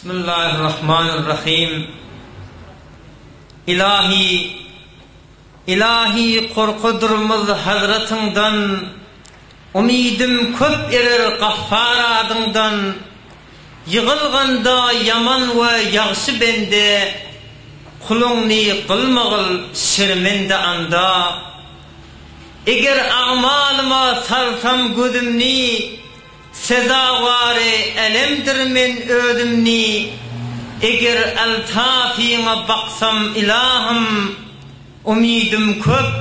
Bismillahirrahmanirrahim. Ilahi, Ilahi korkudurmyz hazratyňdan, Umydym köp erer Gaffar adyňdan, Ýygylganda ýaman we ýagşy bende, Kuluňny kylmagyl şermende anda. Eger agmalyma salsam gözümni, Sezawary älemdir men özümni, Eger ältafyňa baksam ylahym, Umydym köp,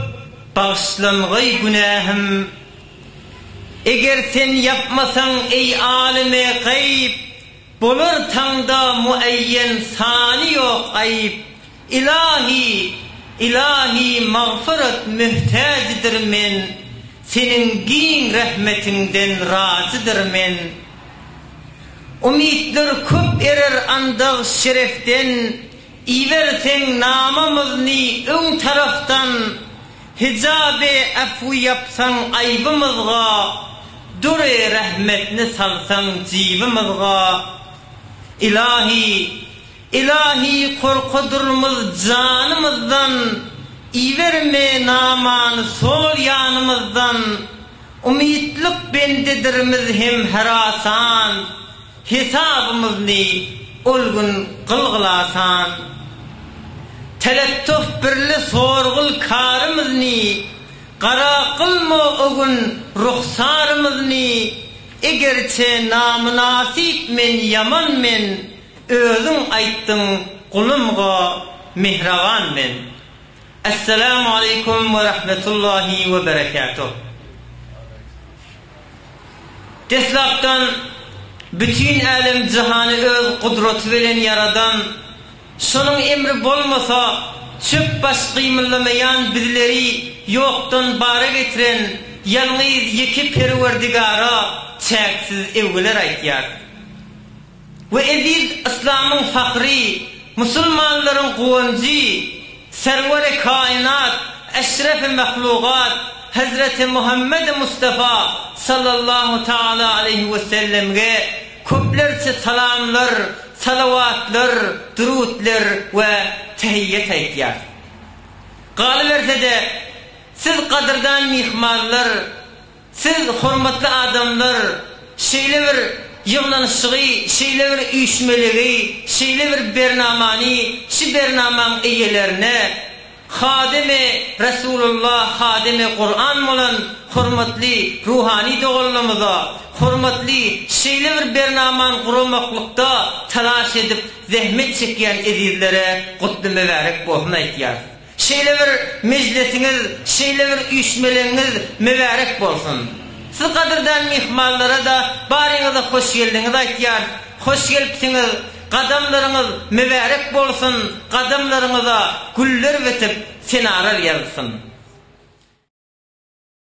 bagyşlangaý günähim. Eger sen ýapmasaň eý alymy gaýyp, Bolar taňda muaýýen sany ýok aýyp. Ilahi, ilahi magfyrat möhtäjidir men, Seniň giň rehmetiňden razydyr men. Umytlar köp erer andag şerefden, Iberseň namamyzny öň tarafdan, Hijaby afwy ýapsaň aýbymyzga, Dury rehmetni salsaň jybymyzga. Ilahi, Ilahi korkudurmyz janymyzdan, Iberme namany sol ýanymyzdan, Umytlyk bendedirmiz hem herasan, Hesabymyzny ol gün kylgyl asan. Telettuh birle sorgul karymyzny, Gara kylma o gün ruhsarymyzny, Egerçe namynasyp men ýaman men, Özüň aýtdyň gulumga mihraban men. Esselamu aleýkum we rahmetullahi we berekatuh. Deslapdan bütin älem jahany öz gudraty bilen ýaradan, şonuň emri bolmasa çöp baş gymyldamaýan bizleri ýokdan bara getiren ýalňyz ýeke Perwerdigara çäksiz öwgüler aýtýar. We eziz yslamyň fahry, musulmanlaryň guwanjy, Serweri kainat, eşrefi mahlugat Hezreti Muhammedi Mustafa sallallahu taala aleýhi we sellemge köplerçe salamlar, salawatlar, durutler we tehiýýet aýtýar. Galyberse-de, siz gadyrdan myhmanlar, Siz, hormatly adamlar, şeýle bir ýygnanyşygy, şeýle bir üýşmelegi, şeýle bir bernamany şi bernamaň eýelerine, Hademi Resulullah, Hademi Kuran bolan hormatly ruhany doganlarymyza, hormatly şeýle bir bernamany guramaklykda talaş edip zähmet çekýän ezizlere gutly mübärek bolsun aýtýarys. Şeýle bir mejlisiňiz, şeýle bir üýşmeleňiňiz mübärek bolsun! Siz gadyrdan myhmanlara-da baryňyza hoş geldiňiz aýtýarys. Hoş gelipsiňiz, gadamlaryňyz mübärek bolsun, gadamlaryňyza güller bitip, senalar ýazylsyn!